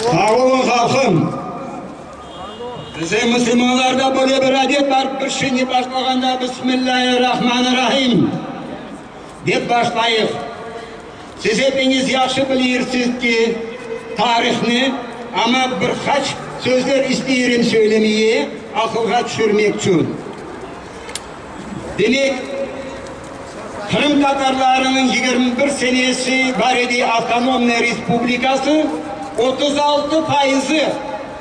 Sağ oluñ, halqım! Bizim musulmanlarda böyle bir adet bar, bir şeyni başlağanda Bismillâhi-Rahmani-Rahim dep başlayıq. Siz epiñiz yahşı bilirsiz ki, tarihnı, amma bir qaç sözler isteyirem söylemeye, aqılğa tüşürmek içün. Demek, qırımtatarlarınıñ 21 senesi bar edi avtonomnıy respublikası, 36 fayızı,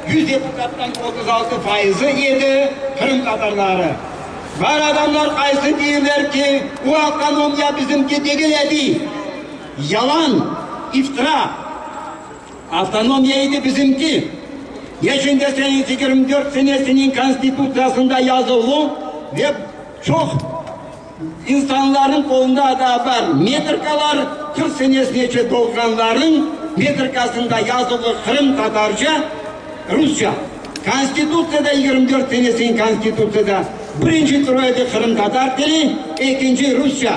100 deputattan 36 fayızı edi qırımtatarları. Bar adamlar qaysı deyirler ki, bu avtonomiya bizimki degil edi. Yalan, iftira. Avtonomiya edi bizimki. Neçün deseñiz, 24 senesiniñ Konstitutsiyasında yazılı ve çoq insanlarnıñ qolunda da bar metrikalar, 40 senesinece doğğanlarnıñ metrikasında yazılı qırımtatarca, rusça. Konstitutsiyada, 24 senesiniñ Konstitutsiyada birinci tura edi qırımtatar tili, ekinci rusça.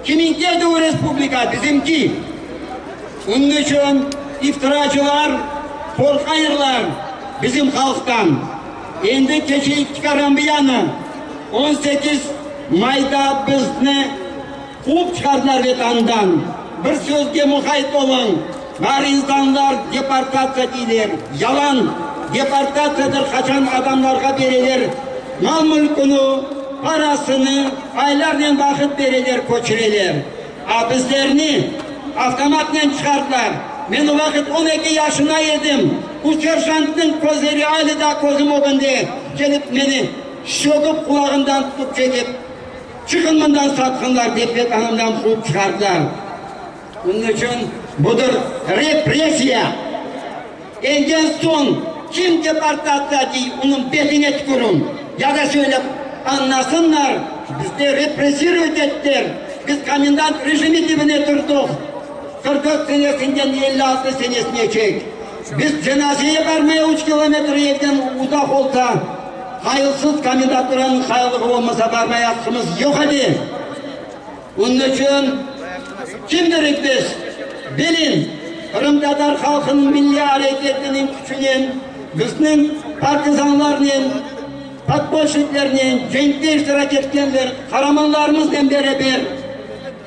Kiminki edi o respublika? Bizimki. Onıñ içün iftiracılar qorqayırlar bizim halqtan. Endi keçeyik Tikaranbiyanı. 18 mayda bizni quvıp çıqardılar Vetandan. Bir sözge muqayt oluñ, bar insanlar deportatsiya deyler. Yalan! Deportatsiyadır qaçan adamlarğa bereler mal-mülküni, parasını, aylarnen vaqıt bereler, köçüreler. A bizlerni avtomatnen çıqardılar. Men o vaqıt 12 yaşına edim. Bu serjantnıñ közleri ali daa közüm ögünde, kelip meni sögüp qulağımdan tutıp çekip, Çıqın mından, satqınlar! dep vetanımdan quvıp çıqardılar. Bunıñ içün budır repressiya. Engen soñ kim deportatsiya dey, onıñ betine tüküriñ. Ya da söylep añlasınlar, bizde repressirovat ettiler, biz komendant rejimi dibine turdıq 44 senesinden 56 senesineçek. Biz cenazeye barmaya üç kilometr evden uzaq olsa, hayılsız komendaturanıñ hayıllığı olmasa barmaya aqqımız yoq edi. Bunıñ içün kimdirik biz, bilin, qırımtatar halqınıñ milliy areketiniñ küçünen, bizniñ partizanlarnen, podpolşiklernen, cenkte iştirak etkenler qaramanlarımıznen beraber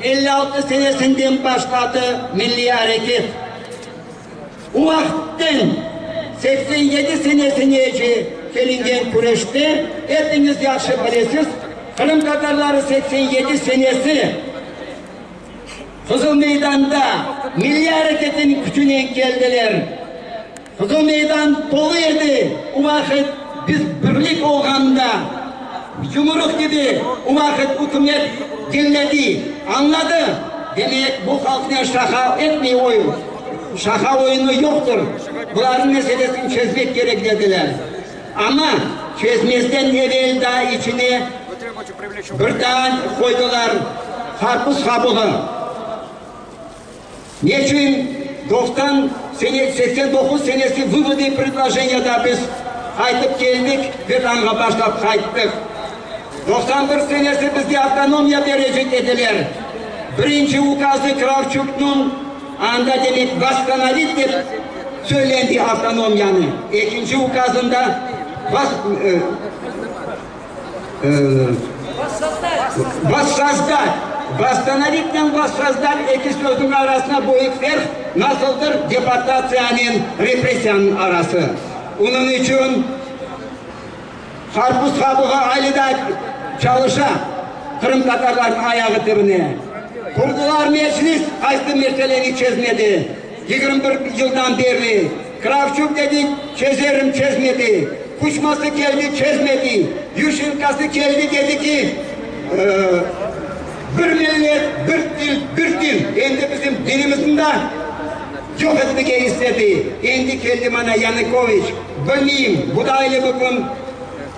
56 senesinden başladı milliy areket. O vaqıttan 87 senesinece kelingen küreşte, epiñiz yahşı bilesiz, qırımtatarları 87 senesi Qızıl Meydanda milliy areketiniñ küçünen keldiler. Qızıl Meydan tolu edi o vaqıt, biz birlik olğanda, yumruq kibi o vaqıt ükümet diñledi, añladı, demek bu halqnen şaqa etmey oyun. Şaqa oyunı yoqtır, bularnıñ meselesini çezmek kerek, dediler. Amma çezmezden evel daa içine bir daa qoydılar, qarpız qabuğı. Neçün 90 sene, 89 senesi vıvody predlojeniyada biz qaytıp keldik, Vetanğa başlap qayttıq. 91 senesi bizge avtonomiya berecek ediler. Birinci ukazı Kravçuknıñ, anda demek vosstanovit dep söylendi avtonomiyanı. Ekinci ukazında vos, vossozdat. Vosstanovitnen vossozdat eki sözüñ arasında büyük ferq nasıldır deportatsiyanen repressiyanıñ arası. Onıñ içün. Qarpuz qabuğı ali da çalışa qırımtatarlarnıñ ayağı tibine. Qurdılar meclis, qaysı meseleni çezmedi 21 yıldan berli. Kravçuk dedi, çezerim, çezmedi. Kuçması keldi, çezmedi. Yuşenkası keldi, dedi ki, bir millet, bir til, bir din. Endi bizim dinimizni da yoq etmege istedi. Endi keldi mana Yanukoviç. Bilmeyim, bu da ayrı bir kün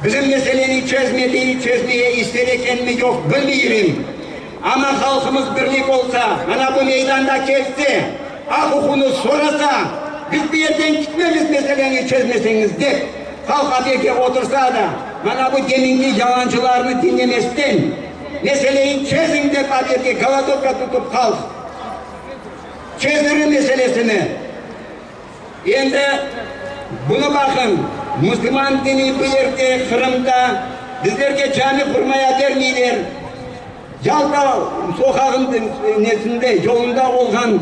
bizim meseleni çezmedi, çezmeye ister ekenmi, yoq, bilmeyim. Amma halqımız birlik olsa, mana bu meydanda kelse, aq-uquqını sorasa, biz bu yerden gitmemiz meseleni çezmeseñiz, dep, halq apeke otursa da, mana bu deminki yalancılarnı diñlemesten, meseleyi çeziñ dep apeke golodovka tutıp halq çezdirir meselesini. Endi bunı baqıñ, musulman dini bu yerde, Qırımda, bizlerge cami qurmaya bermeyler. Yalta soqağınıñ nesinde, yolunda olğan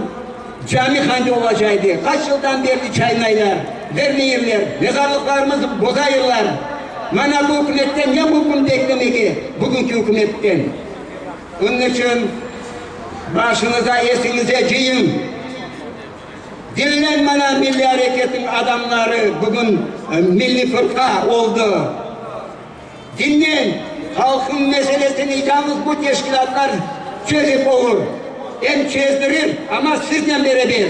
cami qanday olacaydı? Qaç yıldan berli çaynaylar, bermeyirler, mezarlıqlarımızı bozayırlar. Mana bu ükümetten ne mümkün beklemege, bugünki ükümetten? Onıñ içün başıñıza, esiñize cıyıñ. Diñleñ mana milliy areketniñ adamları bugün Milliy Fırqa oldı. Diñleñ, halqnıñ meselesini yañız bu teşkilâtlar çezip olur. Em çezdirir, amma siznen beraber.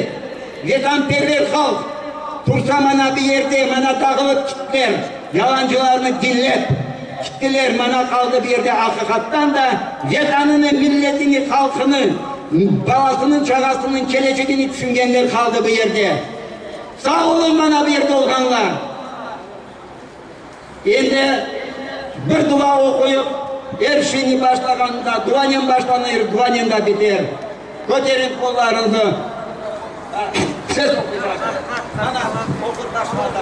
Vetanperver halq tursa mana bir yerde, mana dağılıp kittiler, yalancılarnı diñlep kittiler, mana qaldı bir yerde aqiqattan da Vetanını, milletini, halqını, balasınıñ, çağasınıñ kelecegini tüşüngenler qaldı bu yerde. Sağ oluñ mana bu yerde olğanlar. Endi bir dua oquyıp, er şeyni başlağanda duanen başlanır, duanen da biter. Köteriñ qollarıñızı. Siz oquycaqsıñız. Mana, oqur başladı.